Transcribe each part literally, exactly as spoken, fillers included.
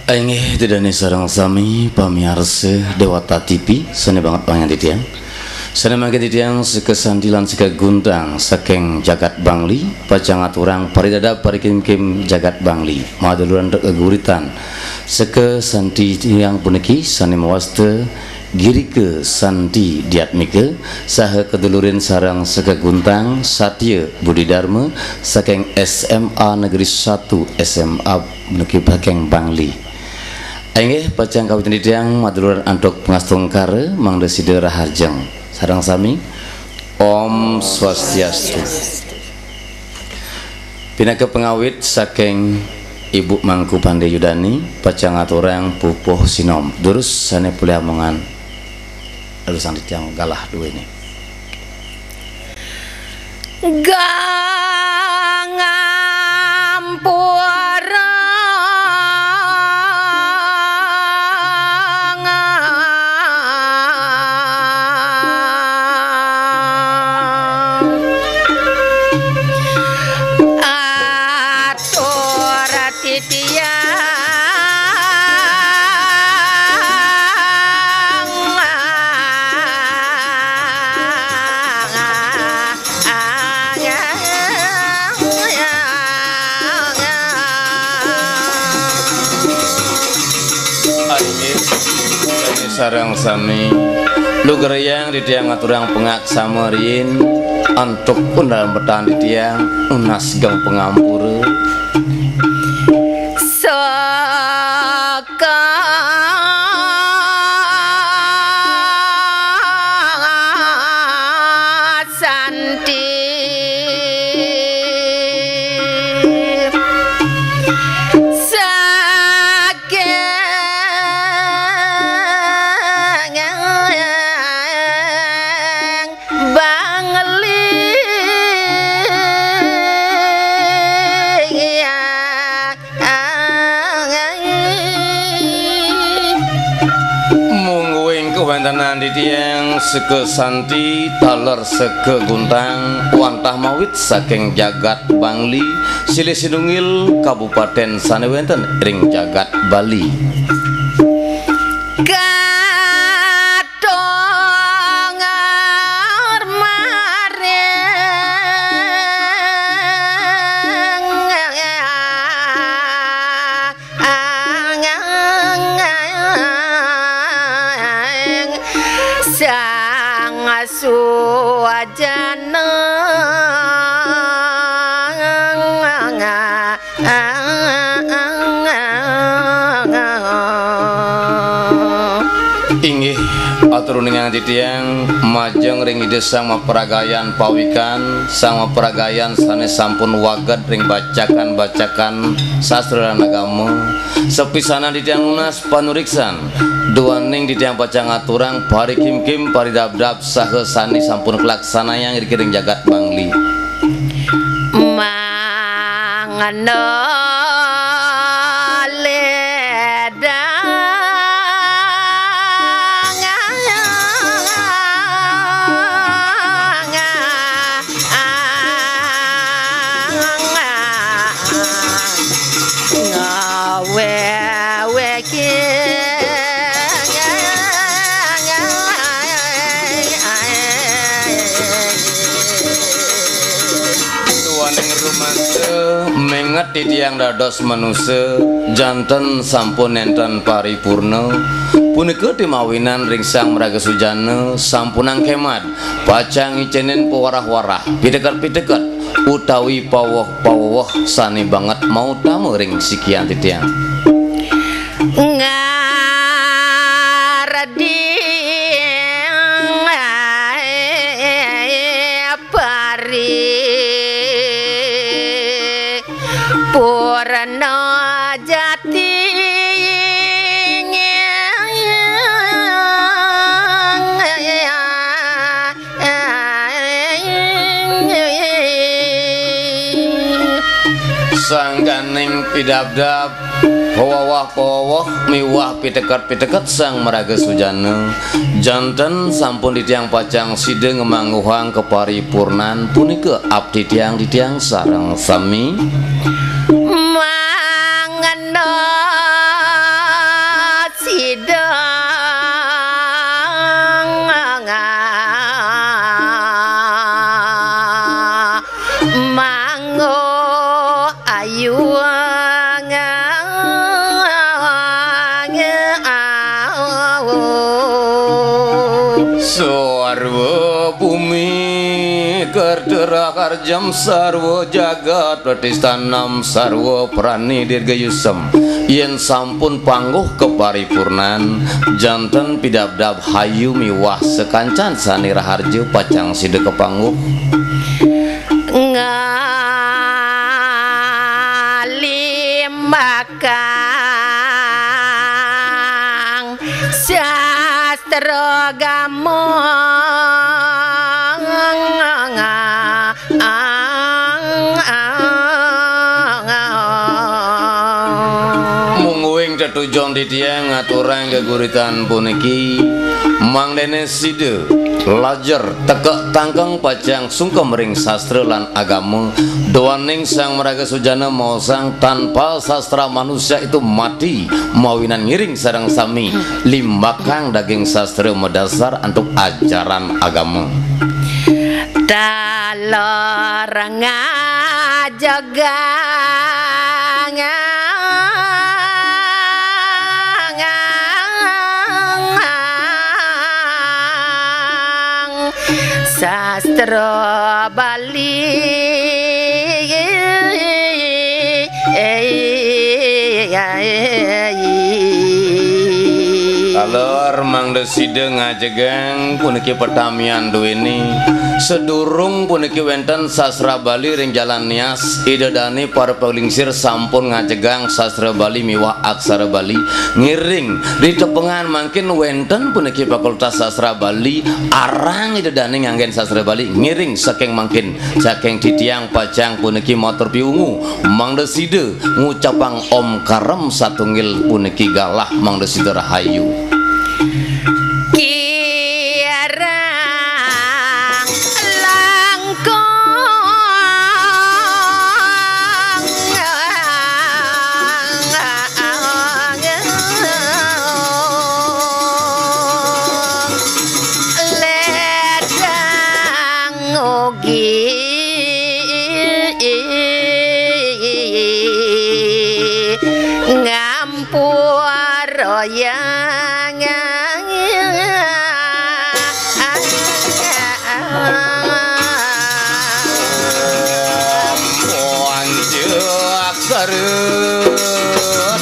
Inggih, Ida dané sareng sami pamiarsa Déwata T V, sané banget wangiang titiang. Sané mangkin titiang seka santi lan seka guntang saking jagat Bangli, pacang aturang paridabdab parikimkim jagat Bangli. Maduluran geguritan seka santi tiang puniki sané mawasta Girika Santi Diatmika saha kadulurin sareng seka guntang Satya Budi Dharma saking S M A Negeri Satu S M A puniki saking Bangli. Inggih, pacang kawitin titiang maduluran antuk pangastungkara mangda sida raharjeng. Sareng sami, Om Swastiastu. Pinaka pangawit saking Ibu Mangku Pandé Yudani, pacang aturang pupuh sinom. Durus sané polih amongan. Durusang titiang galah duéné. Gangampura. Atur titiang. Inggih, sareng sami. Lugrayang titiang ngaturang pangaksama riin antuk undaran betan titiang nunas geng pangampura. Saka santi saking Bangli. Mungguing kawéntenan titiang seka santi taler seka guntang wantah mawit saking jagat Bangli, silih sinunggil kabupatén sané wénten ring jagat Bali. Katongar maring Sang Suwajana. Inggih, atur uningang titiang majeng ring Ida Sang Maparagayan Pawikan, Sang Maparagayan sané sampun wagéd ring bacakan-bacakan sastra lan agama. Sapisanan titiang nunas panuriksan, duaning titiang pacang ngaturang parikimkim paridabdab saha sané sampun kalaksanayang iriki ring jagat Bangli. Mangda ledang ngawéwéki. Duaning rumasa, ménget titiang dados manusa, janten sampun nénten paripurna. Punika timawinan ring Sang Maraga Sujana, sampunang kémad, pacang ngicénin pawarah-warah, piteket-piteket, utawi paweh-paweh sané banget mautama ring sikian titiang. Ngardi pari purna jati. Sangkaning pidabdab, pawawah-pawawah miwah piteket-piteket Sang Maraga Sujana, janten sampun titiang pacang sida ngamangguhang kaparipurnan punika abdi tiang, titiang sareng sami. Mangda Nggo ayu. Sarwa bumi kardera karjem, sarwa jagat pratistanem, sarwa prani dirgayusem. Yen sampun pangguh kaparipurnan, janten pidabdab hayu miwah sakancan sane raharja pacang sida kapangguh. Ngalimbakang sastra agama. Mungguing tetujon titiang ngaturang geguritan puniki, mangdene sida lajer tekek tangkeng pacang sungkem ring sastra lan agama, duaning Sang Maraga Sujana maosang, "Tanpa sastra manusia itu mati, mawinan ngiring sareng sami limbakang daging sastra madasar antuk ajaran agama." Taler ngajegang sastra Bali. Taler mangda sida ngajegang puniki petamian duene. Sadurung puniki wenten sastra Bali ring Jalan Nias, Ida Dane para panglingsir sampun ngajegang sastra Bali miwah aksara Bali. Ngiring, ritepengan mangkin wenten puniki Fakultas Sastra Bali, arang Ida Dane nganggen sastra Bali. Ngiring saking mangkin, saking titiang pacang puniki matur piwungu, mangda sida ngucapang omkarem satunggil puniki galah, mangda sida rahayu. Kirang langkung ledang ugi ngampura yang. Aksara,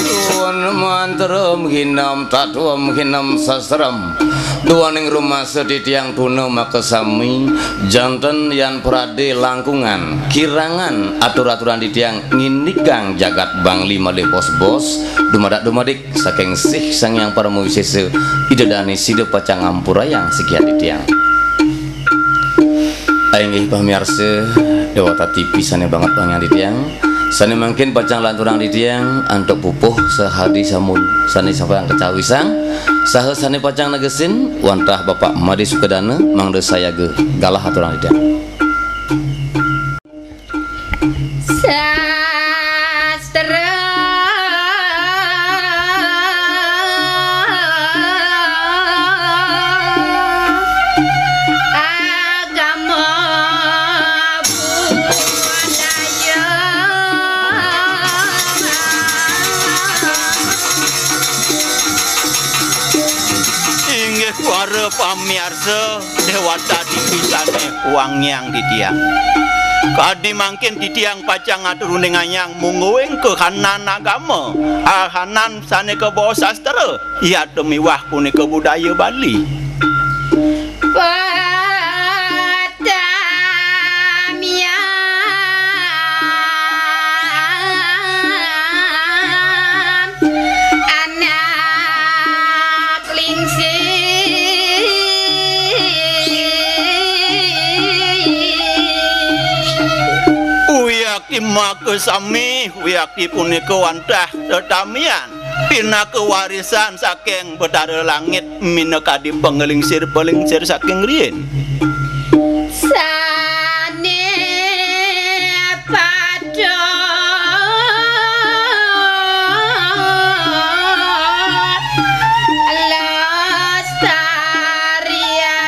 duun mantram hinam tatwam hinam sastram. Duaning rumasa titiang tuna makasami, janten yan prade langkungan, kirangan atur-aturan titiang ngindikang jagat Bangli malih bos-bos, dumadak-dumadik saking sih Sang Hyang Parama Wisesa, Ida Dane sida pacang ngampurayang sikian titiang. Inggih pamiarsa, Dewata T V sane banget pangian titiang. Sane mangkin pacang lanturang titiang antuk pupuh sahadi samun sane sampang kacawisang, saha sane pacang negesin wantah Bapak Made Sukadana, mangda sayaga galah aturang titiang. Sastra agama budaya. Inggih para pamiarsa, Dewata T V sane wangiang titiang. Kadi mangkin titiang pacang ngatur uningayang mungguing kahanan agama, kahanan sane kabawa sastra, yata miwah punika budaya Bali. Patamian anak lingsir. Wiakti makasami, wiakti punika wantah tetamian pinaka warisan saking Betara Langit, minakadi panglingsir-panglingsir saking riin. Sane pada lestariang.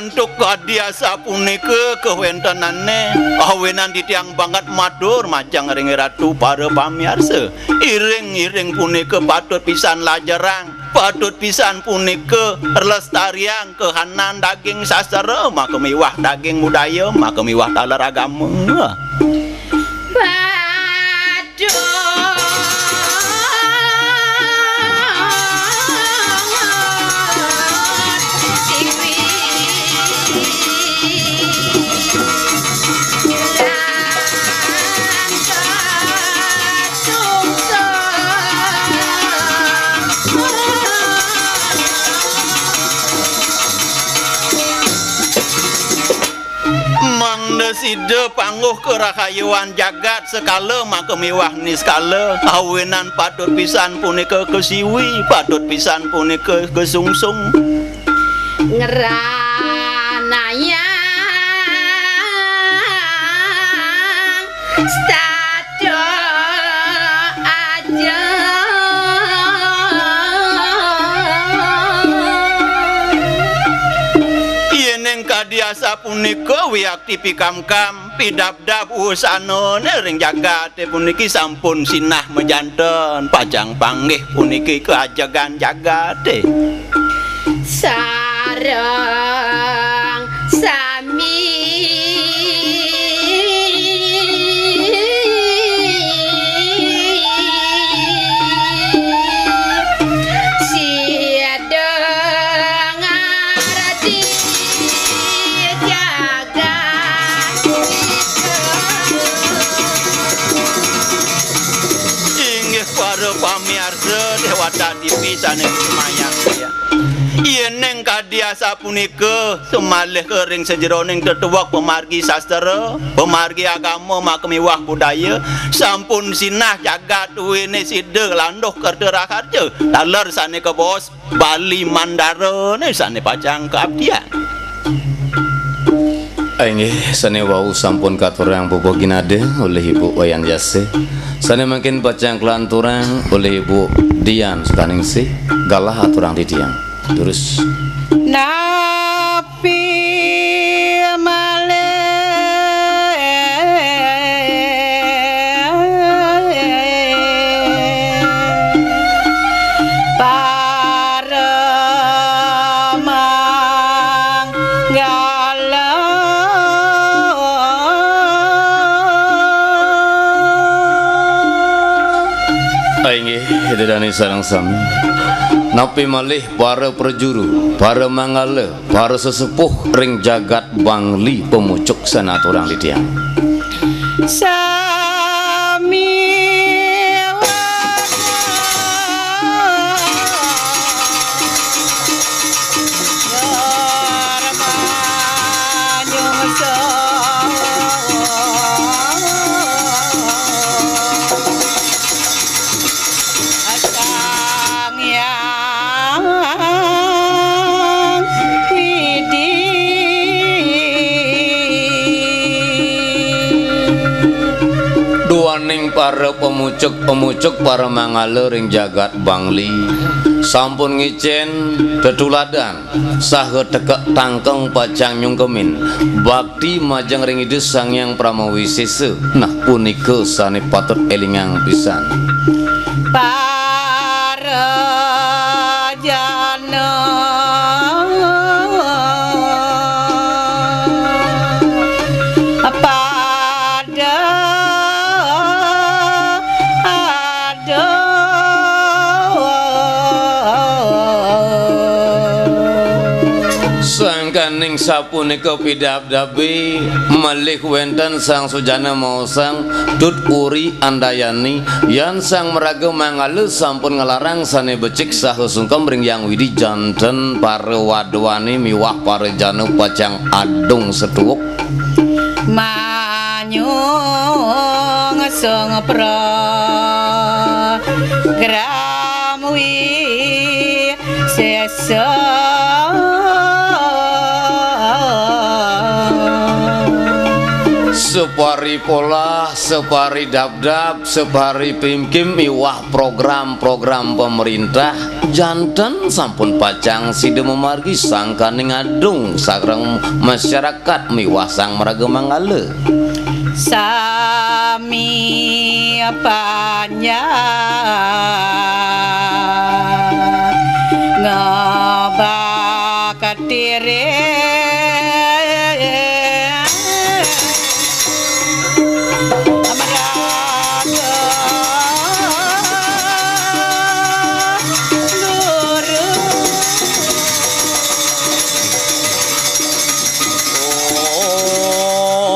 Antuk kadi asapunika kawéntenané, awinan titiang banget matur majeng ring Ratu para pamiarsa. Iring-iring punika patut pisan lajerang, patut pisan punika lestariang kahanan daging sastra, maka miwah daging budaya, maka miwah taler agama. Padunung siwi lan kasungsung. Mangda sida pangguh karahayuan jagat sekala maka miwah niskala, awinan patut pisan punika kasiwi, patut pisan punika kasungsung. Ngranayang stata aja. Yéning kadi asapunika wiakti pikamkam, pidabdab wusanané ring jagaté puniki sampun sinah majanten, pacang panggih puniki kaajegan jagaté. Sareng sami sida ngarti jagat. Inggih para pamiarsa Déwata T V sané sumayang, ya. Yéning kadi asapunika, sumalih ka ring sajeroning tetuek pamargi sastra, pamargi agama, maka miwah budaya, sampun sinah jagat duéné sida Landuh Kerta Raharja, taler sané kabaos Bali Mandarané sané pacang kaabdian. Inggih, sané wau sampun katurang bubuh ginada olih Ibu Wayan Jasa. Sané mangkin pacang kalanturang olih Ibu Dian Sukaningsih, galah aturang titiang. Durus. Napi malih para manggala. Inggih, Ida dané sareng sami. Napi malih para prajuru, para manggala, para sesepuh ring jagat Bangli pamucuk sané aturang titiang. Sami Sang Hyang Widi. Duaning para pemucuk-pemucuk, para manggala ring jagat Bangli, sampun ngicén tetuladan saha tekek tangkeng pacang nyungkemin bakti majeng ring Ida Sang Hyang Parama Wisesa. Nah, punika sané patut élingang pisan. Para jana pada aduh. Sangkaning sapunika pidabdabé, malih wénten sang sujana maosang, Tut Uri Andayani, yan sang maraga manggala sampun nglarang sané becik saha sungkem ring Hyang Widi, janten para wadwané miwah para jana pacang adung setuwuk. Manyungsung program Wisesa. Separi polah, separi dapdap, separi pimkim miwah program-program pemerintah, janten sampun pacang sida mamargi sangkaning adung sareng masyarakat miwah sang maraga manggala. Sami panjang ngebak diri. Maraga guru.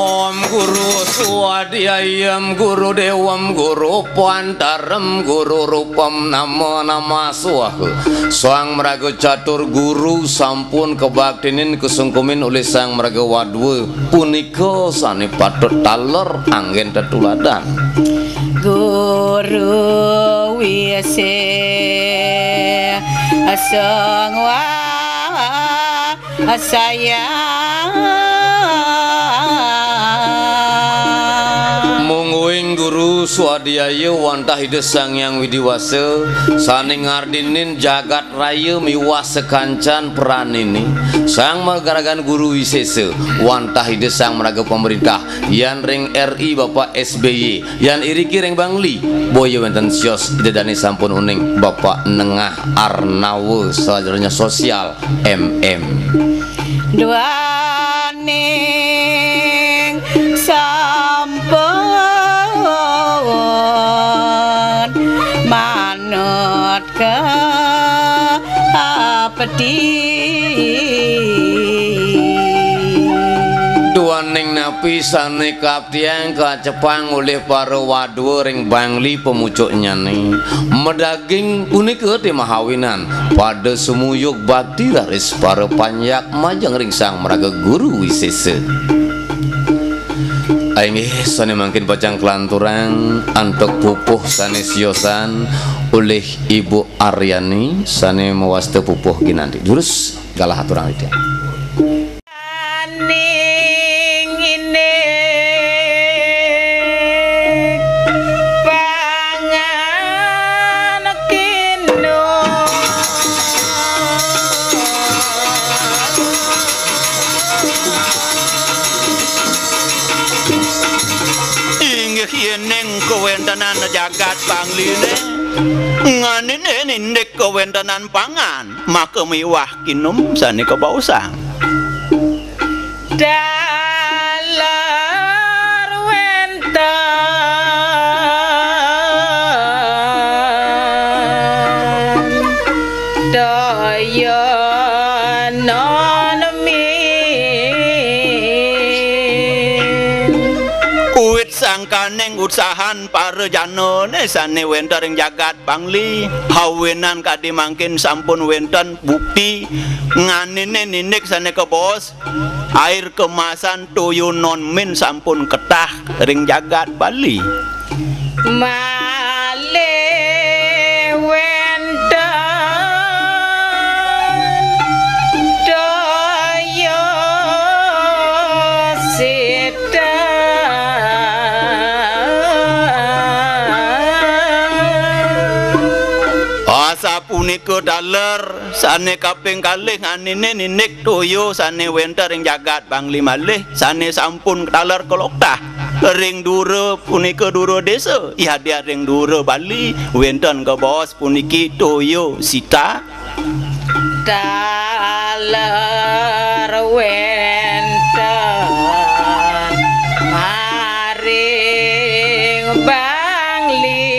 Om Guru Swadhyayam Guru Dewam Guru Pantaram Guru Rupam Nama Nama Swaha. Sang maraga catur guru sampun kabaktinin kasungkumin olih sang maraga wadwa, punika sane patut taler anggen tetuladan. Guru Wise Sangwa Asaya. Mungguing Guru Swadhyaya wantah Ida Sang Hyang Widi Wasa sane ngardinin jagat raya miwah sakancan pranine, Sang Magaragan Guru Wisesa wantah Ida Sang Maraga Pamerintah, yan ring R I Bapak S B Y, yan iriki ring Bangli, boya wenten sios Ida Dane sampun uning Bapak Nengah Arnawa, sarjana sosial M M. Duaning sampun manut ka apeti. Duaning napi sane kaptiang kacepang olih para wadwa ring Bangli pamucuknyane, madaging punika te mahawinan pada sumuyug bakti raris para panjak majeng ring Sang Maraga Guru Wisesa. Inggih, sane mangkin pacang kalanturang antuk pupuh sane siosan olih Ibu Aryani sane mawasta pupuh ginanti. Durus galah aturang titiang. Aning indik pangan kino. Inggih yening kawentenan jagat Bangline, nganine nindik kawentenan pangan, maka miwah kinum sane kabaosang. Taler wenten toya non min. Uwit sangkaning utsahan para janane sane wenten ring jagat Bangli, hawinan kadi mangkin sampun wenten bukti nganine nindik sane kabaos, air kemasan toya non min sampun ketah ring jagat Bali. Malih wenten toya sita. Asapunika taler sane kaping kalih nganine nindik toya sane wenten ring jagat Bangli malih sane sampun taler kaloktah ring dura punika dura desa, yadian ring dura Bali wenten kabaos puniki toya sita. Taler wenten maring Bangli.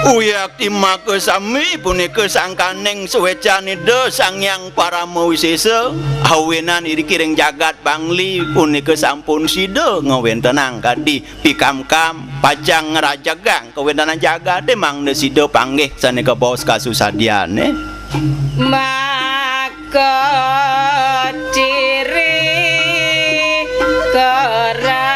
Uyakti maka sami punika sangkaning suecan Ida Sang Hyang Parama Wisesa, awinan iriki ring jagat Bangli punika sampun sida ngawentenang kadi pikamkam pacang ngrajegang kawentenan jagate mangda sida panggih sane kabaos kasusadiane. Maka ciri karaharjan.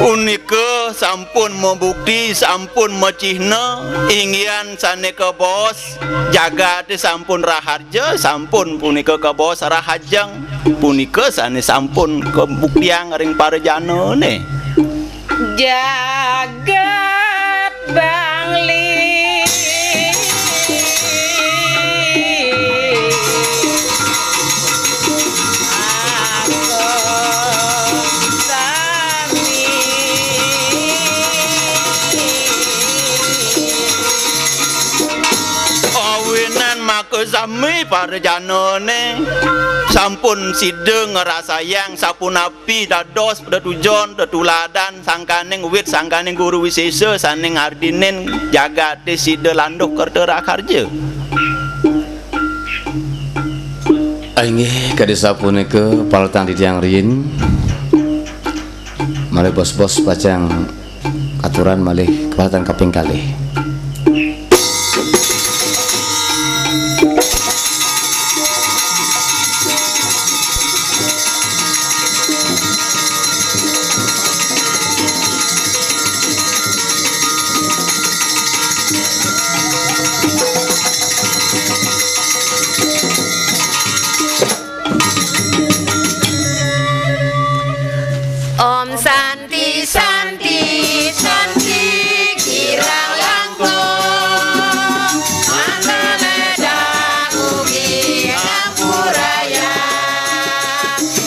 Punika sampun mabukti, sampun macihna, inggihan sane kabaos jagaté sampun raharja, sampun punika kabaos rahajeng, punika sane sampun kabuktiang ring parajanané. Jagat Bangli. Aku sami. Awinan maka sami parajanané sampun sida ngrasayang sapunapi dados tetujon, tetuladan sangkaning wit, sangkaning guru wisésa sané ngardinin jagaté sida landuh kerta raharja. Ah, inggih, kadi sapunika paletang titiang riin. Malih bos-bos pacang aturan malih kepaletang kaping kalih. Om Santi, Santi, Santi, kirang langkung, manggala daku binampuraya,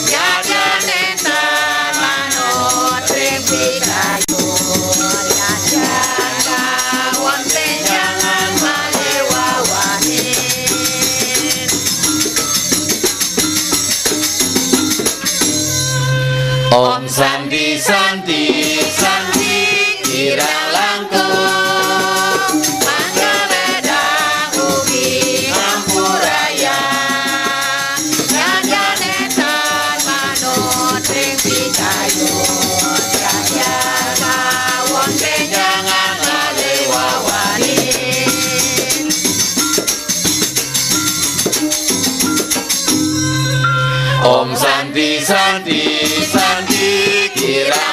jajan enten manut ring pikayun, jajan kawon tenjangan malewawanin. Om Santi, Santi, Santi, kirang langkung, mangga ledang ugi ngampuraya. Jajane tan manut ring pikayun, jajal kawon tenjangan malewawanin. Om Santi, Santi, Santi, kirang